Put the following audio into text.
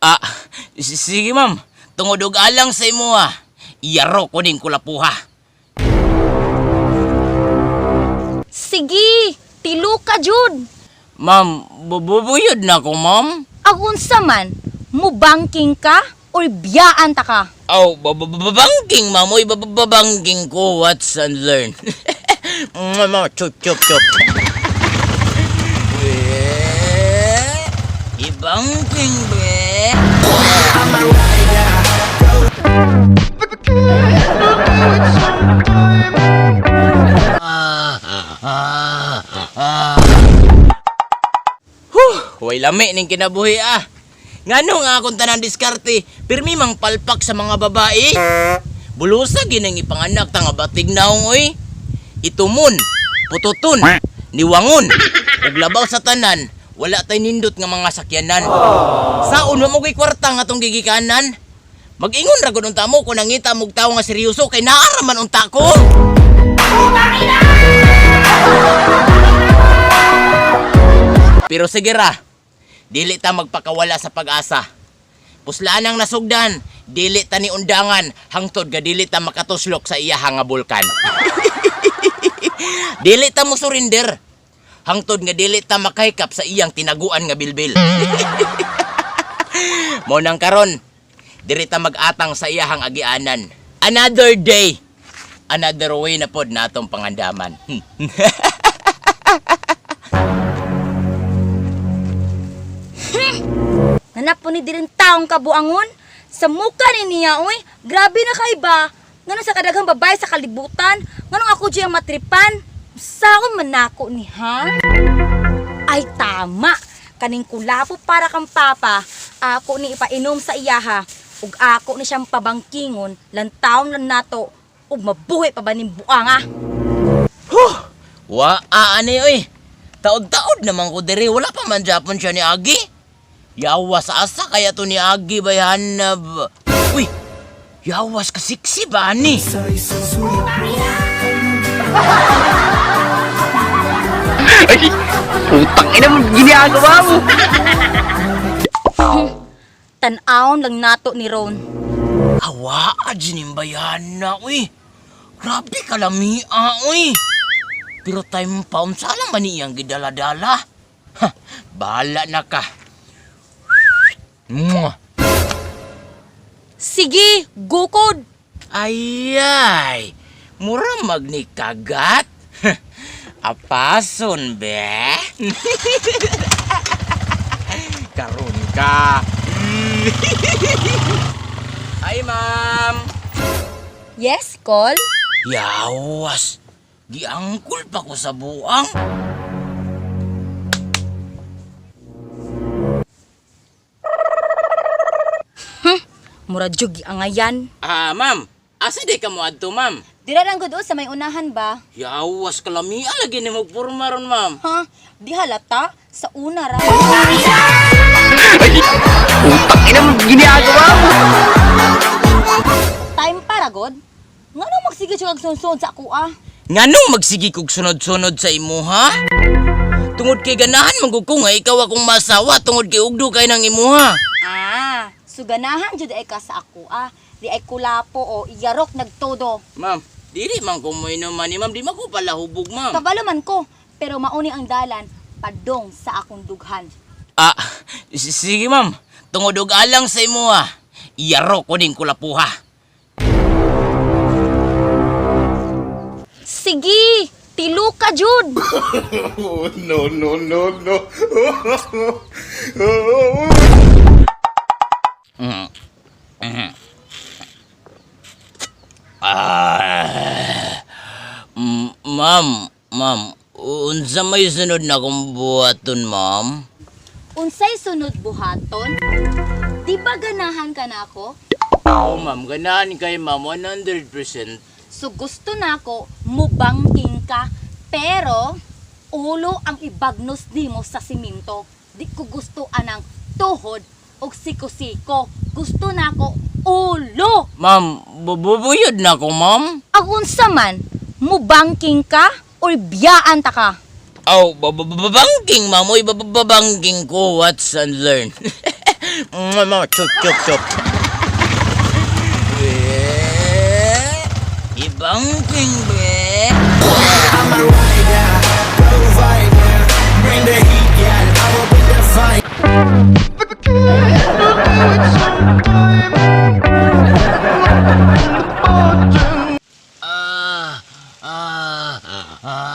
Ah, sige ma'am. Tungod og alang sa imo ah. Iyaro ko ning kulapuha. Sige, tilo ka jud. Ma'am, bubuyod na ko, ma'am. Ang unsa man, mubangking ka or biyaan ta ka? Aw, bababangking, ma'am. Uy, bababangking ko. What's and learn? Mama, chup, chup, chup. Eh, ibangking, be. Ah, ah, ah. Huh, way lami ning kinabuhi ah. Ngano nga akong tanan diskarte, pirmi mang palpak sa mga babae. Bulusa ginang ipanganak ta nga batig naong oy. Itumon, pututon, niwangon, ug labaw sa tanan, wala tay nindot nga mga sakyanan. Saon wa mo ko'y kwarta nga atong gigikanan. Mag-ingon ra gud unta mo kung nangita mog tawo nga seryoso kay naa ra man unta ko. Pero sige ra, dili ta magpakawala sa pag-asa. Puslaan ang nasugdan, dili ta ni undangan, hangtod ga dili ta makatuslok sa iya nga bulkan. Dili ta mo surrender, hangtod nga dili ta makahikap sa iyang tinaguan nga bilbil. Mo nang karon, diri ta mag-atang sa iyahang agianan. Another day, another way na pod natong pangandaman. Nanap po ni diring taong kabuangon. Sa muka ni niya, oy. Grabe na kay ba? Ngano sa kadaghang babae sa kalibutan? Nganong ako dyan ang matripan? Saon man nako ni, ha? Ay, tama. Kaning kulapo para kang papa. Ako ni ipainom sa iyaha. Ug ako ni siyang pabangkingon. Lantaon lang nato. Ug mabuhi pa ba ning buang, ah? Huh! Wa ani oy. Taod-taod naman ko diri, wala pa man Japon siya ni Agi. Yawas asa kaya to ni Agi bayhanab. Uy! Yawas ka siksi ba ani? Ay, putang ina mo, ginagawa mo. Tan-awon lang nato ni Ron. Awa adin bayhana uy. Grabe kalamia uy. Pero time pa unsa lang man iyang gidala-dala. Ha, bahala na ka. Mwah. Sige, gukod. Ayay! Mura magnikagat? Apason, be? Karon ka. Ay, ma'am. Yes, call? Yawas. Giangkol pa ko sa buang. Mura jug angayan. Ah, ma'am. Asa di ka mo adto, ma'am? Dira lang gud oh, sa may unahan ba? Yawas kalamia lagi ni magporma ron, ma'am. Ha? Di halata sa una ra. Ay, putang ina mo, ginagawa mo. Time para god. Ngano magsige siya kag sunod sa ako ah? Nganong magsige kog sunod-sunod sa imuha? Tungod kay ganahan man gud ko nga ikaw akong masawa tungod kay ugdo kay nang imuha. Ah, suganahan jud ay ka sa ako ah. Di ay kulapo o iyarok nagtodo. Ma'am, dili man ko moinom man ni ma'am, di man ko pala hubog ma'am. Kabalo man ko, pero mauni ang dalan padong sa akong dughan. Ah, sige ma'am. Tungod og alang sa imuha, iyaro ko ning kulapuha. Sige, tilo ka jud. Oh, no, no, no, no. Ah, ma'am, ma'am, unsa may sunod na akong buhaton, ma'am? Unsay sunod buhaton? Di ba ganahan ka na ako? Oo, ma'am, ganahan kay ma'am 100%. So gusto na ako mubangking ka pero ulo ang ibagnos nimo sa simento. Di ko gusto anang tuhod og siko-siko. Gusto na ako ulo. Ma'am, bubuyod na ako, ma'am. Ang unsa man, mubangking ka or biyaan ta ka. Aw, bababangking, ma'am. Uy, bababangking ko. What's and learn? Mama, chup, chup, chup. Eh, ibang king, be. I'm a rider, provider. Bring the heat, yeah. I will bring the fire. Ah, ah, ah.